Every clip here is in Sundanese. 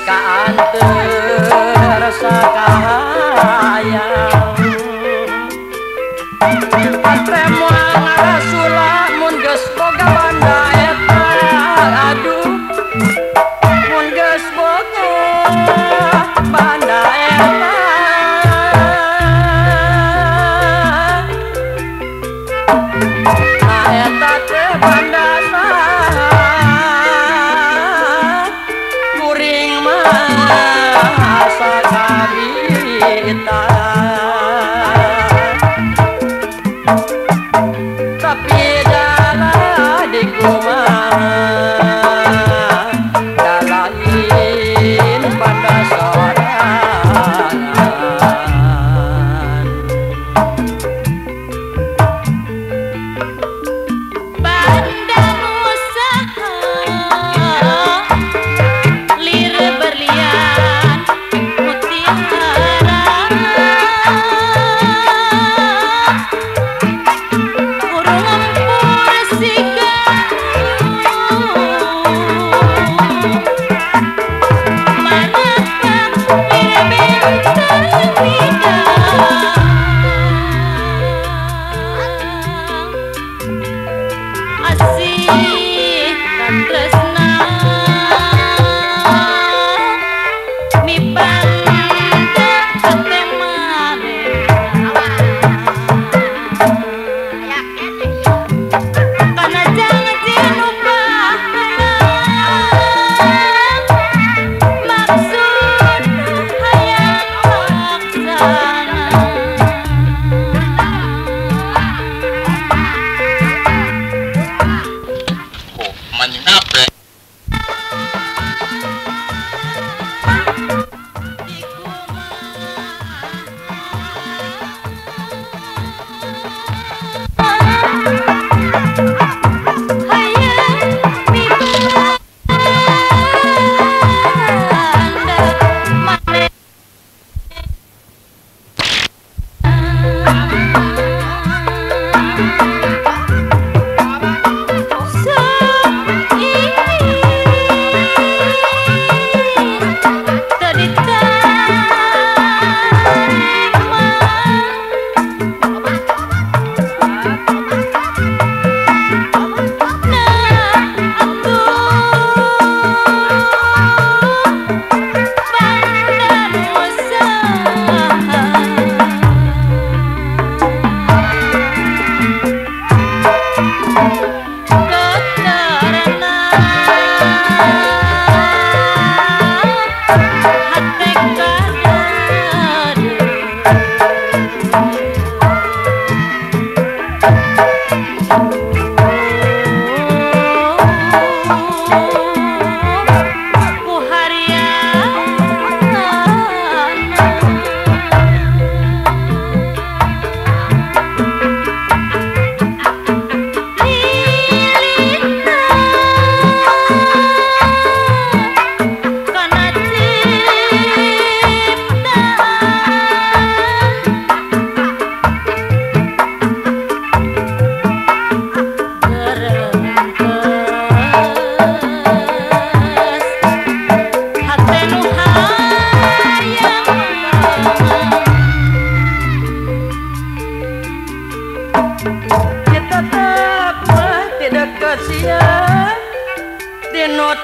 Kaanteur sakahayang patre moal ngarasula mun geus boga banda eta aduh mun geus boga banda eta nah eta teh banda saha kuring mah sakabita tapi dalah di kumaha dalain banda.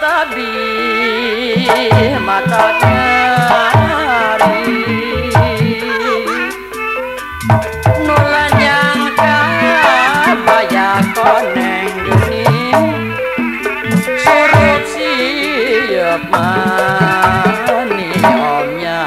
tabi mata kari nulanyang kabaya koneng geni surup siap mani omnya.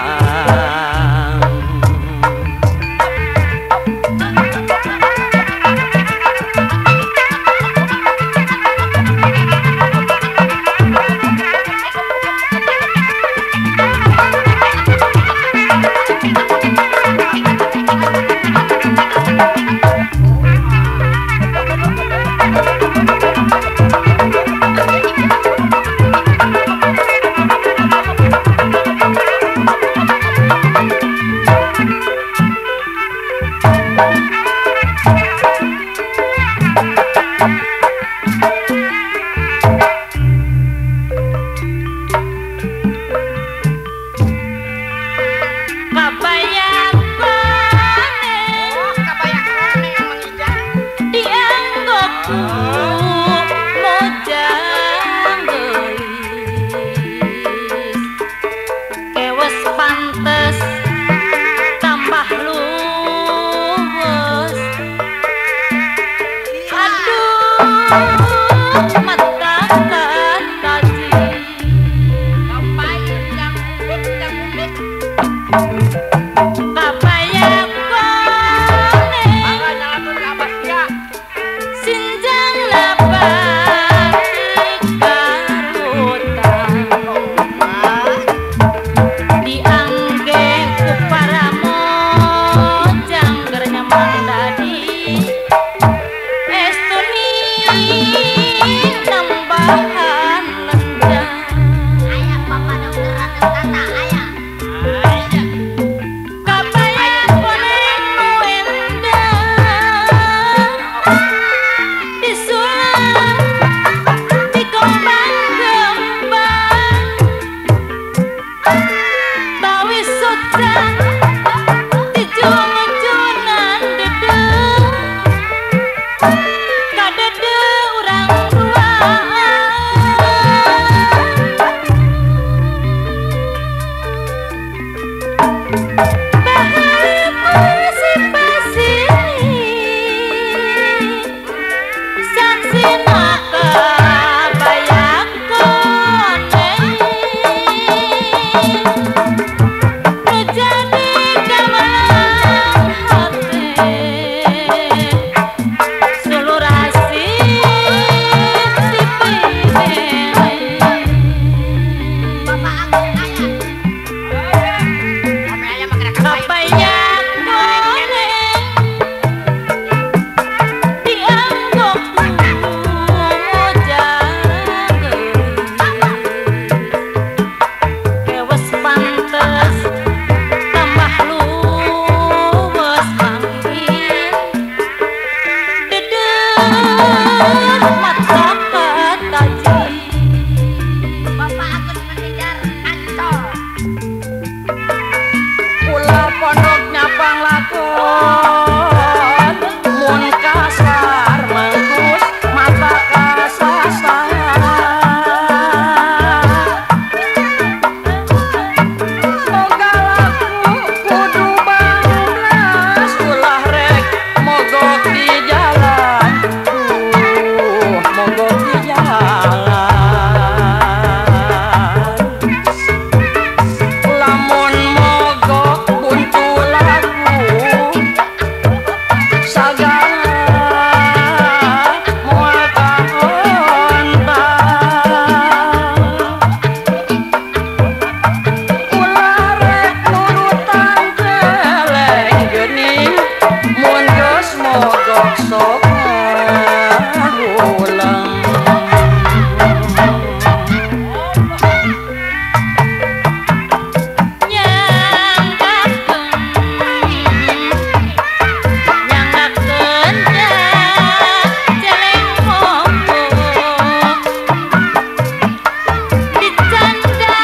Dicanda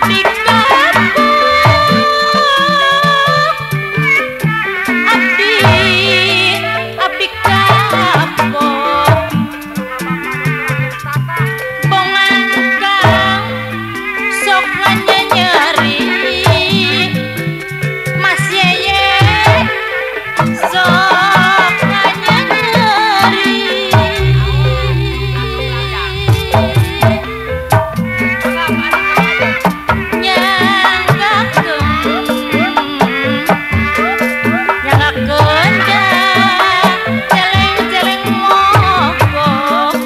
Abdi kapok, abdi, abdi kapok. Bongan kang sok nyeri, Mas Yeye sok nyeri. Nyanggakeun celeng-celeng mogok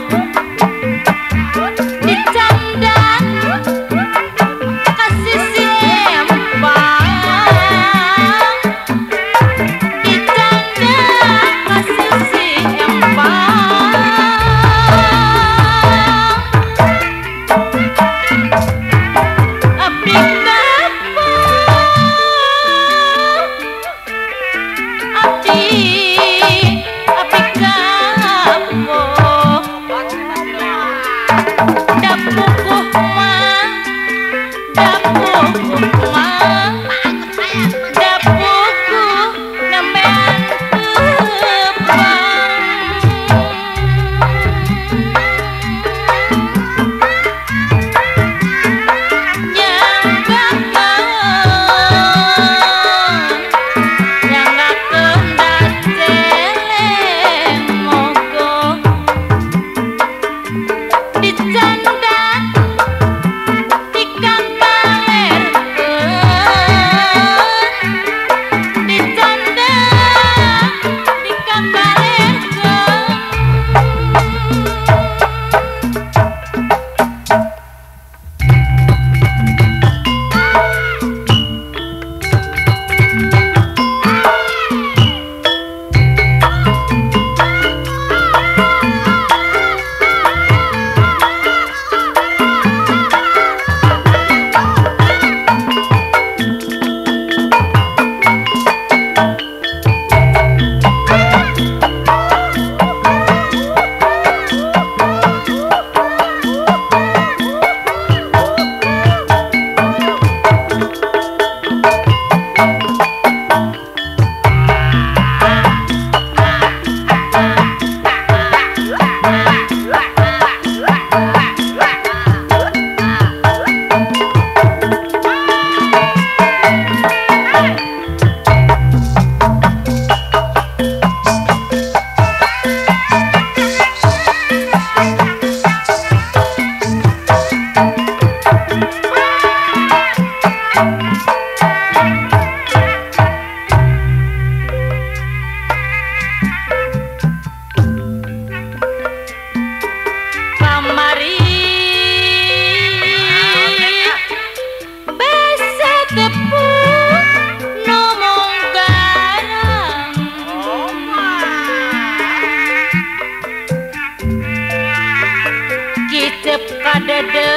dicandak ka sisi empang, dicandak ka sisi empang. Abdi kapok, abdi, abdi kapok. Da puguh mah, da puguh mah, da puguh nembean kepang. Nyanggakeun, nyanggakeun da celeng mogok dicandak dikakalerkeun, dicandak dikakalerkeun. Kamari basa tepung nomong garang, kicep kadede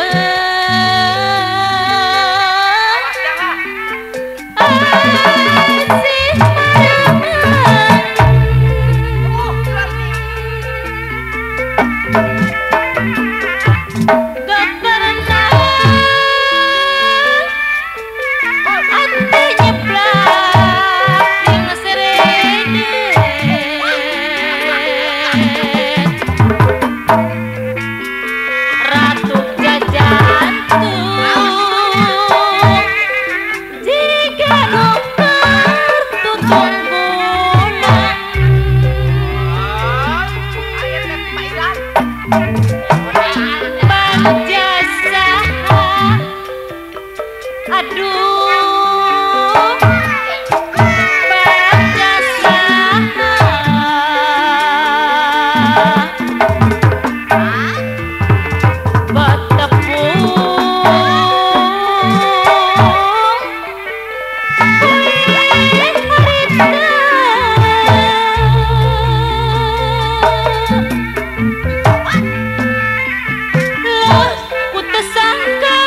asih marangan. Geterna ati nyeblak jeung seredet, ratu jajantung jiga nu keur tutunggulan. Bagja saha, aduh bagja saha, betepung kuih harita. Loh, ku teu sangka.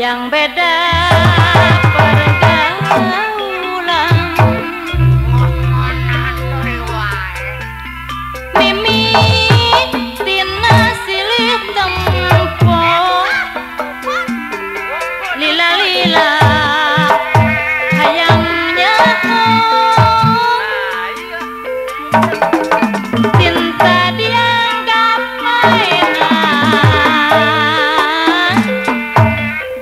Hayang beda pergaulan, mimitina silih tempo, lila-lila hayang nyaho, cinta dianggap mainan,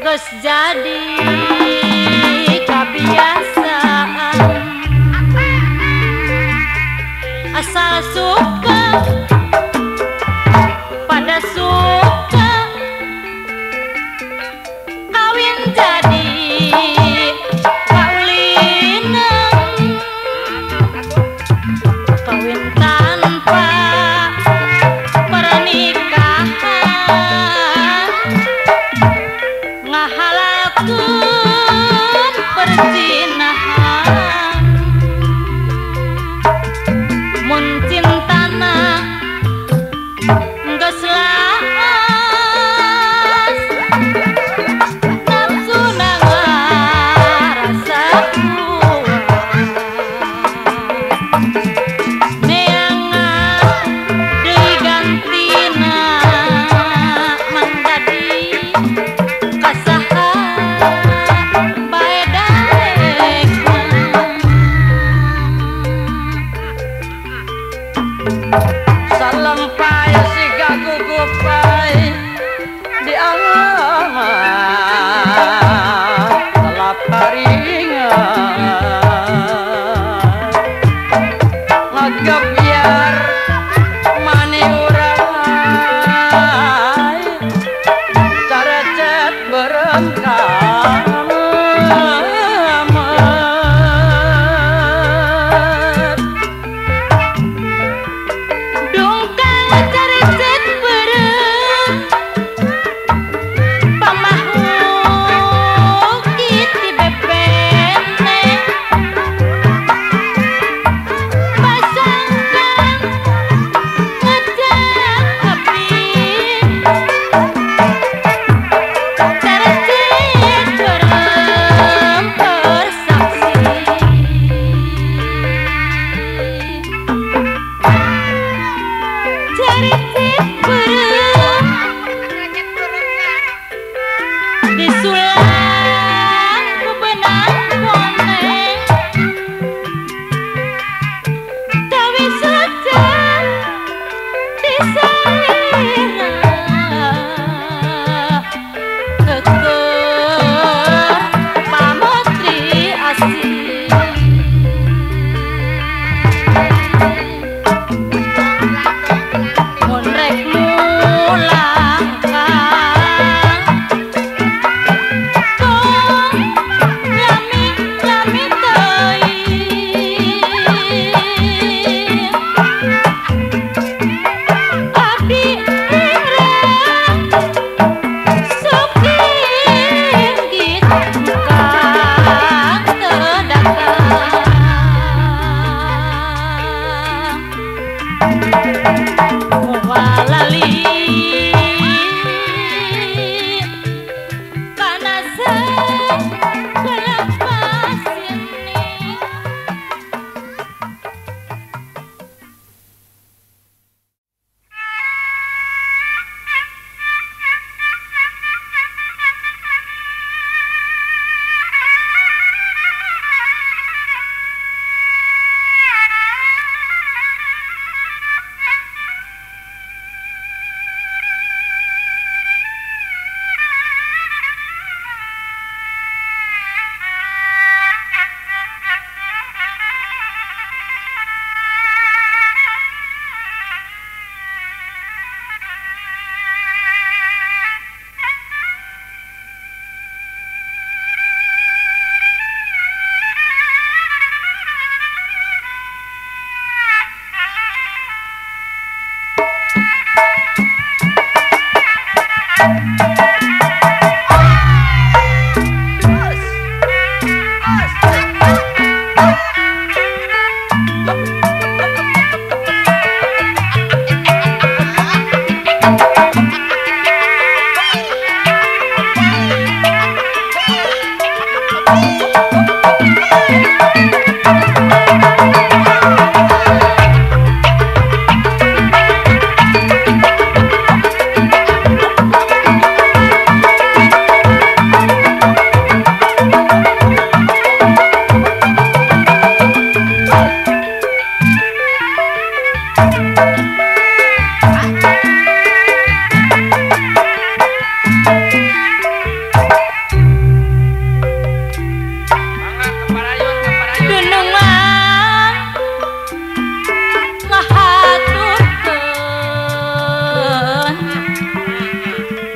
geus jadi kebiasaan. Asal suka pada suka, kawin jadi kaulinan, kawin tanpa pernikahan, ngahalalkeun perzinahan. Mun cintana geus laas, nafsuna ngarasa puas, neangan deui gantina mangdadi kasaha bae daekna. Salempai siga gugupai di alam telap paringan, ngagebyar mani urai, carecet beureum ka amat. Dongkang carecet beureum pamahuki ti bebene, pasangkan ngejak abdi, carecet beureum bersaksi. Carecet beureum disulang ku benang koneng, tawi saja disalira, kekeh pamotri asih. Mun rek mulang kang tong lami-lami teuing, abdi rek sok inggit kang teu datang. Moal lali kana sagala sini.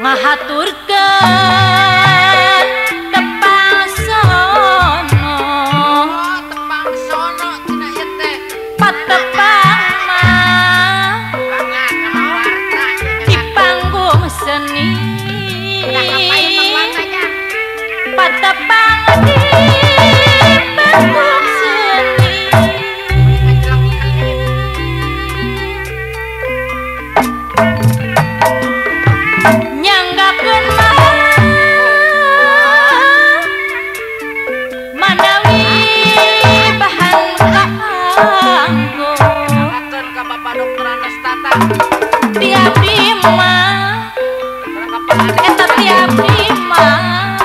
Ngahaturkeun tepang sono. Oh, tepang sono cenah ieu teh. Patepang mah di panggung seni. Patepang di panggung seni. Nyanggakeun mah manawi bahan kaanggo. Nyanggakeun ka Bapak Dokter Anas Tata. Tiap mah eta tiap mah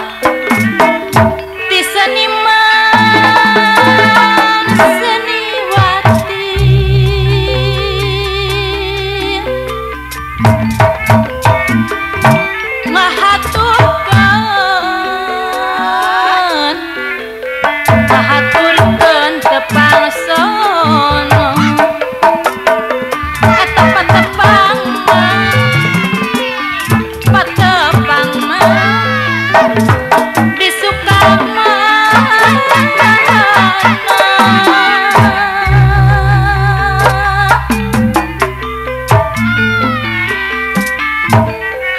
ti seniman seniwati. Ngahaturkeun ngahaturkeun tepang sono. Eta patepang mah patepang mah di Sukamana.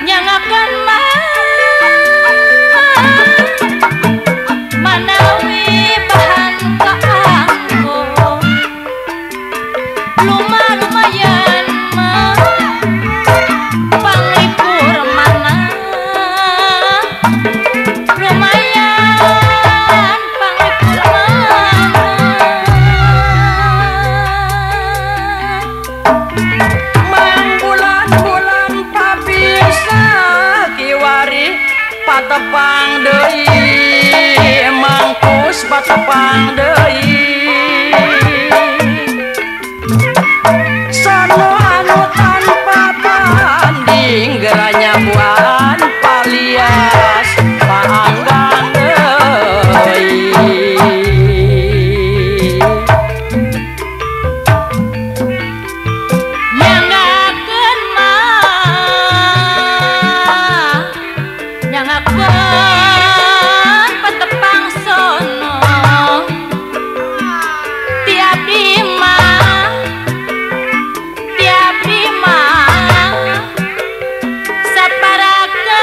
Nyangakeun mah manawi bahan kaanggo. Lumayan mah panglipur mana. Lumayan panglipur mana. Mangbulan-bulan pabisa kiwari patepang deui mangkus patepang deui. Sono anu tanpa banding geranya buan palias paanggang deui. Nyangakeun mah nyangakeun patepang sono. Tiap mah tiap mah saparakanca.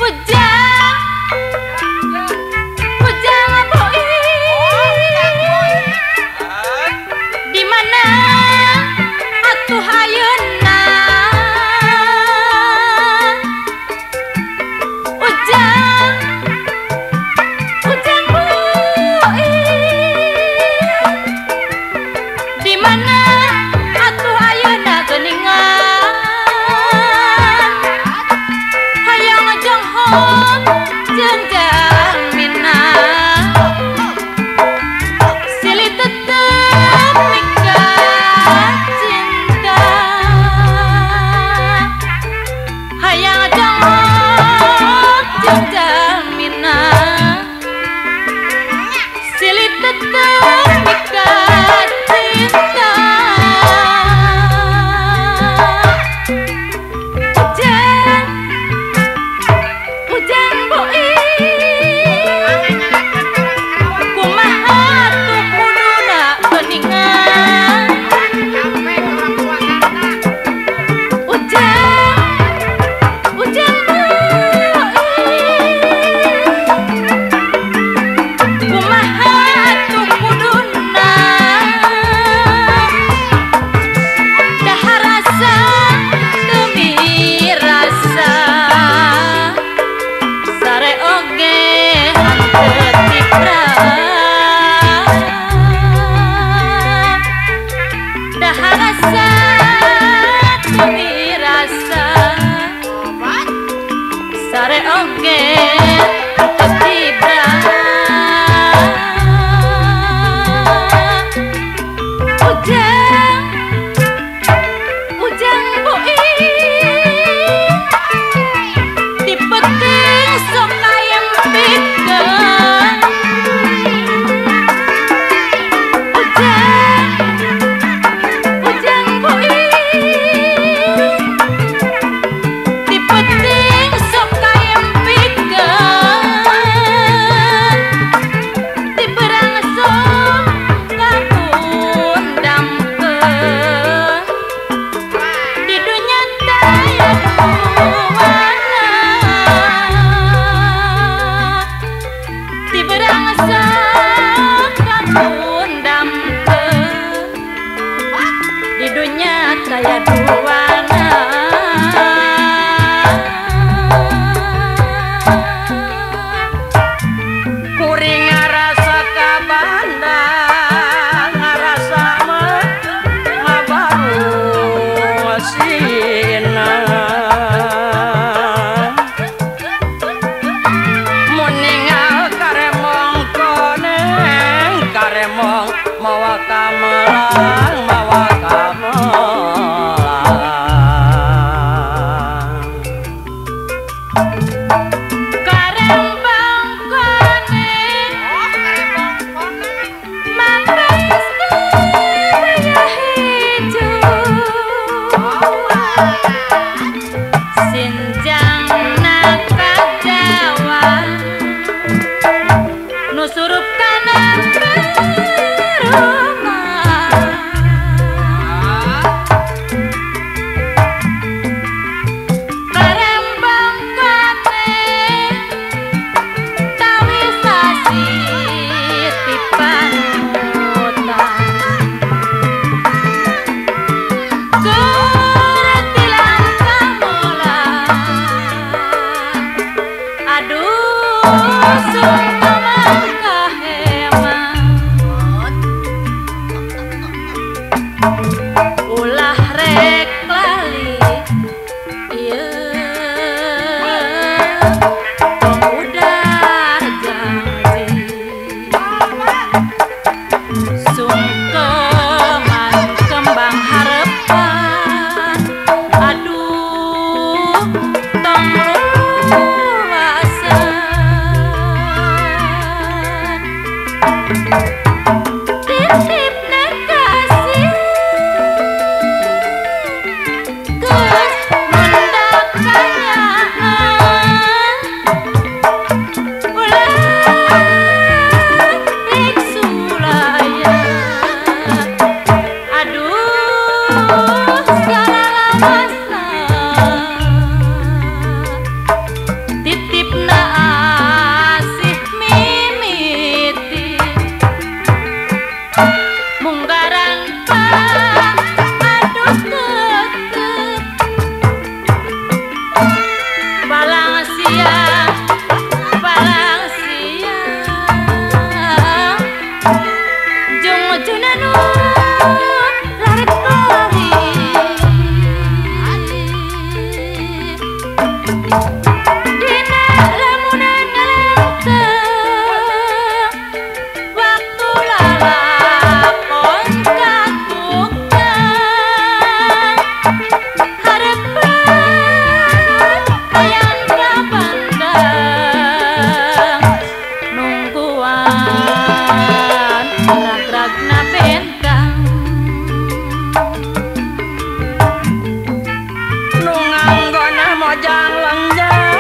Ujang, ujang boy, di mana atuh ayeuna? Ujang, ujang boy, di mana atuh ayeuna geuningan? Hayang jonghong jeung jangmina. Silih tetep mika cinta. Hayang jonghong jeung jangmina. Silih tetep mika cinta. Ujang, Sare oge tibra ujang ujang boi di peting sok ayam pikeun ujang ujang boi di peting sok ayam pikeun di berang sok kakundamkeun di dunya taya duana di berang sok kakundamkeun di dunya taya duana. Kuring ngarasa ka bandang ngarasa mah ngabaru sina mun ningal karemong koneng karemong mawa kamelang mawa kamelang. Karembang koneng mapes kaya hijau Sinjang ka Jawa nu surup kana perumah Karembang koneng tawisasi ti panutan Geretilang kamola aduh sungkeman kahema ulah rek lali ieu tong udah janji sungkeman kembang harepan aduh tong luasan titipna kasih geus mendak kanyaan ulah rek sulaya aduh salalawasna titipna asih mimiti munggaran pa aduh tetep balang siang jung junanu larek lari dina lamunan ngalengkeung waktu lalakon katukang harepan hayang ka bandang nungguan rag-ragna bentang Nu nganggona mojang lengjang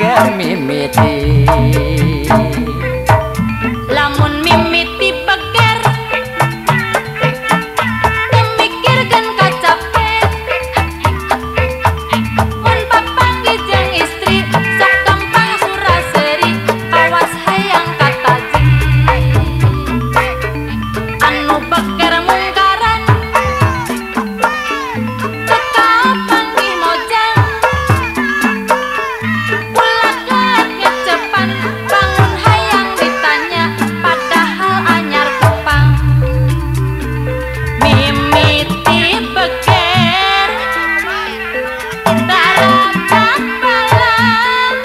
beger mimiti. Lamun mimiti beger mikirkeun kacape, mun papanggih jeung istri sok gampang suraseri, awas hayang kataji. Anu beger mungkaran teu kapanggih mojang, ulah ngecepan bangun hayang ditanya padahal anyar kupang. Mimiti beger tarakat balang,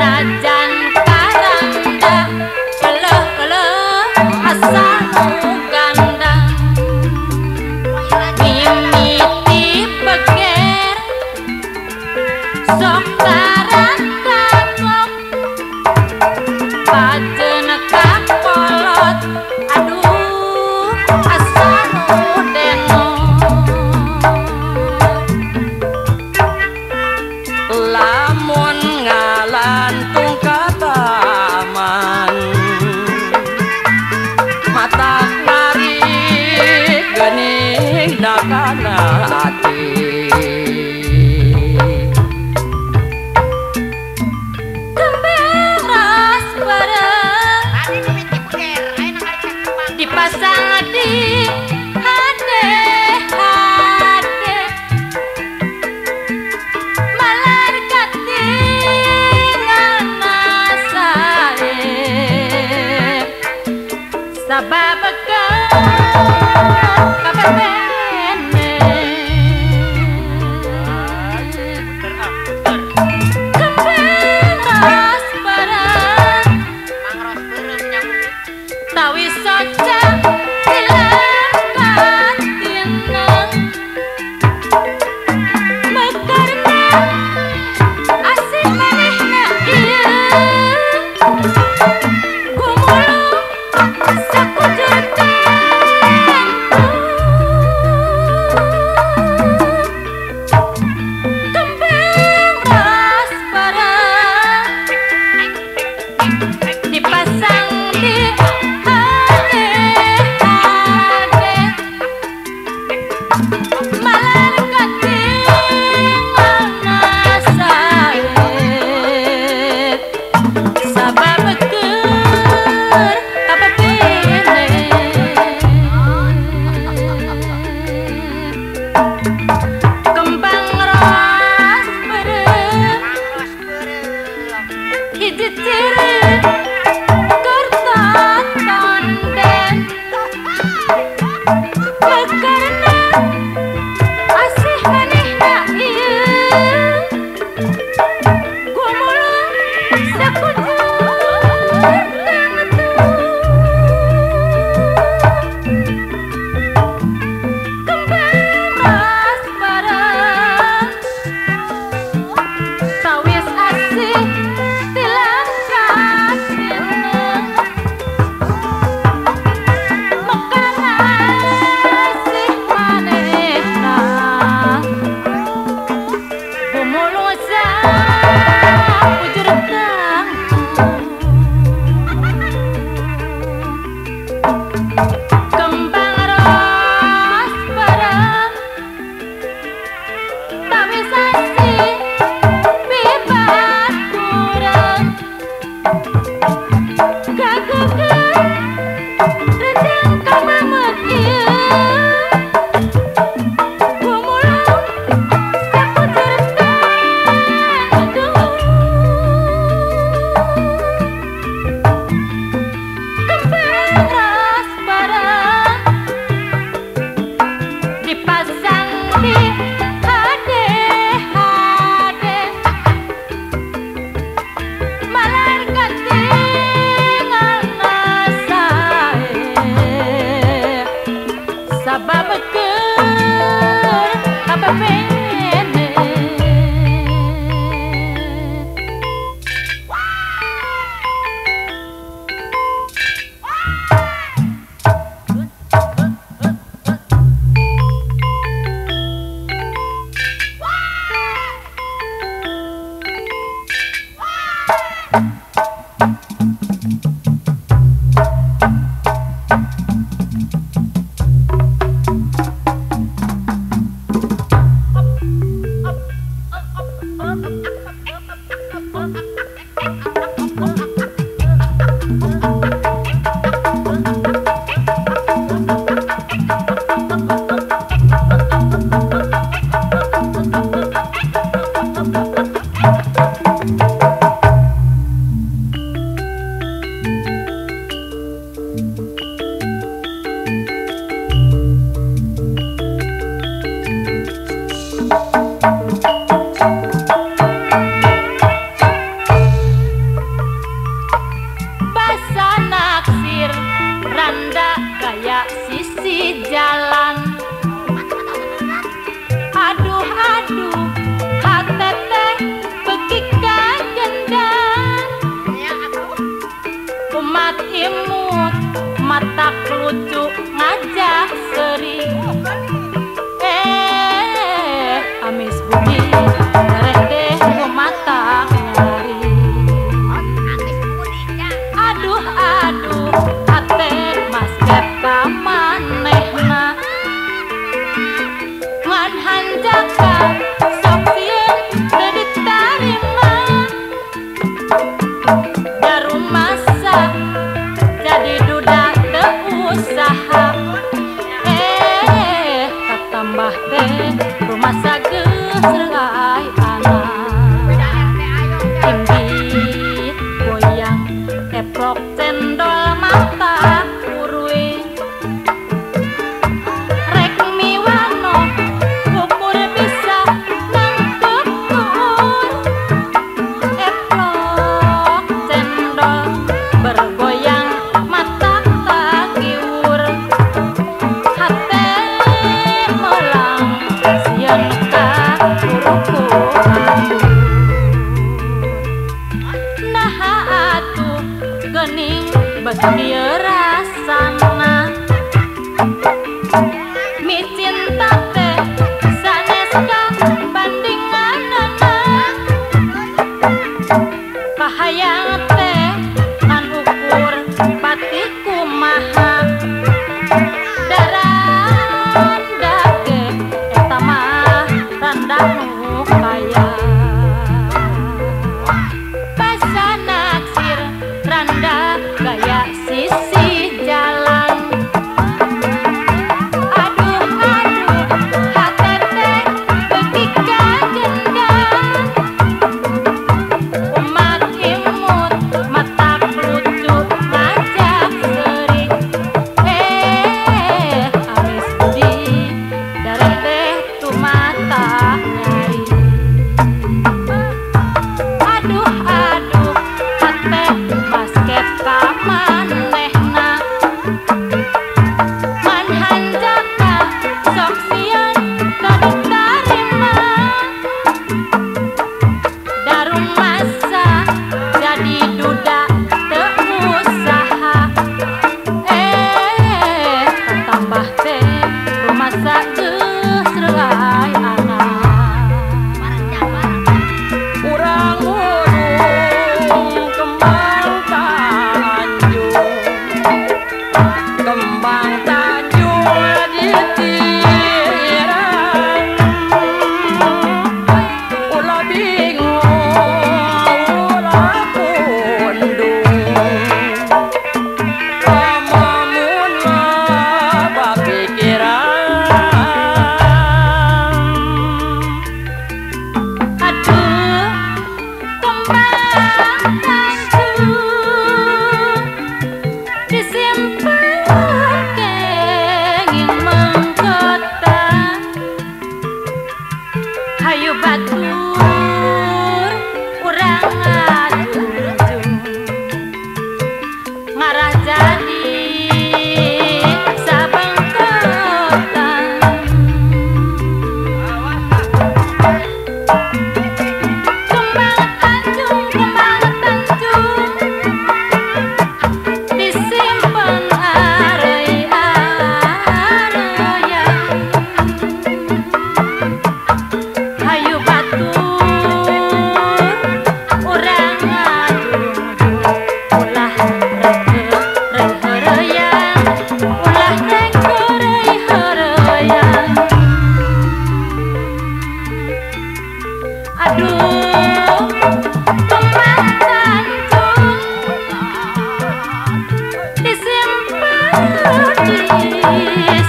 najan karangga keleh-keleh asa nu gandang. Mimiti beger sok tarakakok, pajeun kakolot aduh asa nu denok. Lamun ngalantung ka taman, mata narik geuning kana ati. Kembang ras bareng Tadi mimiti beger, ayeuna ngarek kembang. Dipasang di hade-hade, malar katingal sae sabab kabebene. Kembang ras bareng Mang ros beureum nyamuk. Tawi soca tilem katineng, mekarna asih manehna ieu, gumulung sakujur tentu. Kembang ras bareng dipasang di hade-hade, malar katingal sae sabab keur kabebene. Kembang ros beureum Mang ros beureum. Hiji ciri keur totonden, mekarna Matak lucu ngajak seri. Amis budi dareh teh matak nyari. Aduh aduh hate Mas Kep kamanehna ngan hanjakal sok sieun teu ditarima. Darumasa jadi duda teu usaha. Katambah teh rumasa geus reuay anak. Imbit goyang eplok cendol mata uruy. Rek miwano ukur bisa nangkep tuur. Eplok cendol bergoyang mata tagiur. Hate melang sieun ka kuruku anggur. Naha atuh geuning bet ieu rasana. Micinta teh sanes ka bandinganana. Kahayang teh ngan ukur pati kumaha. Daranda ge eta mah randa nu kaya. Basa naksir randa gaya sisi jalan. Aduh aduh hate teh beuki kagendang. Umat imut matak lucu ngajak seri. Amis budi dareh teh tumata nyari. Aduh aduh hate Mas Kep kamanehna. Man hanjakal sok sieun teu ditarima. Darumasa jadi duda teu usaha. Katambah teh rumasa geus reuay anak. Urang urung kembang tanjung, kembang tanjung ditiran. Ulah bingung ulah pundung, komo mun loba pikiran. Aduh kembang tanjung disimpan kenging mengkota. Hayu batur urang ngajunjung ngarah jadi sabengkotan. Kembang tanjung, kembang tanjung disimpan areuy areuyan. Hayu batur urang ngajunjung ulah rek heureuyan, ulah rek heureuy heureuyan. Aduh kembang tanjung disimpan di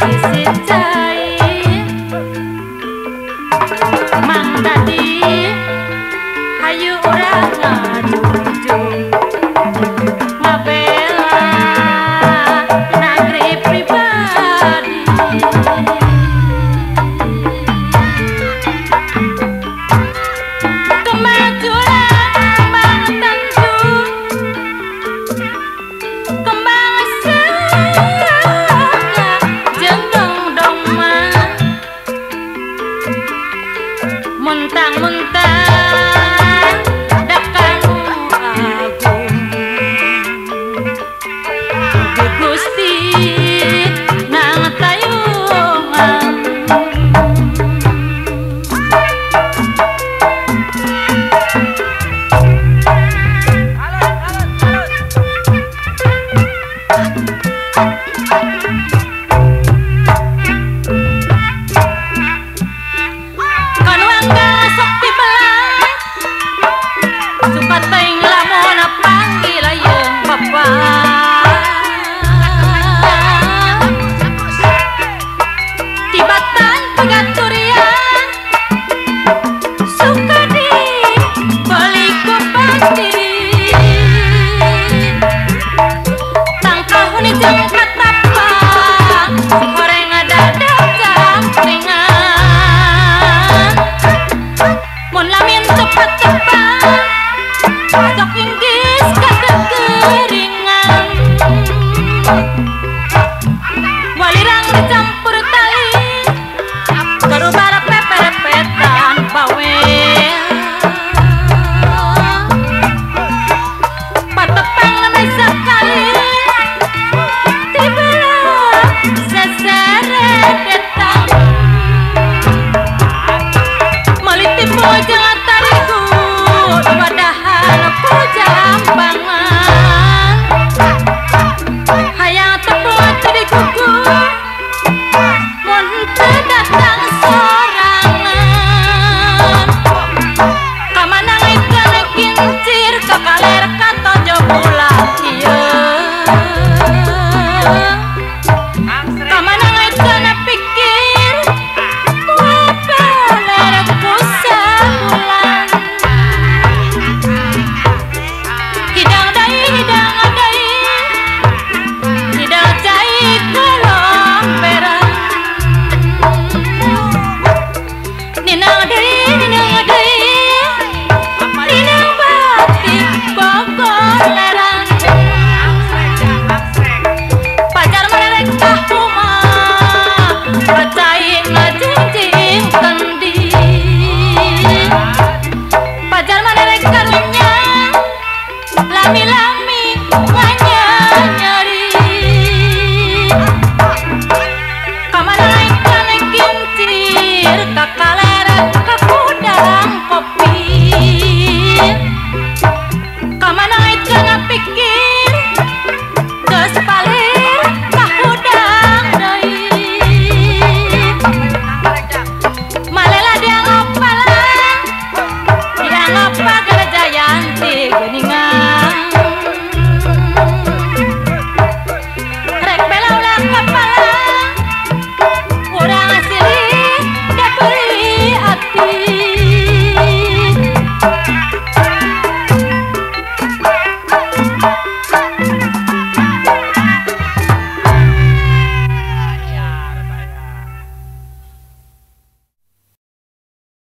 sisi cai. Mang Dadi hayu urang ngajunjung ngabela negeri pribadi. Kemajuan kembang tanjung, kembang saga jeung dongdongma. Muntang-muntang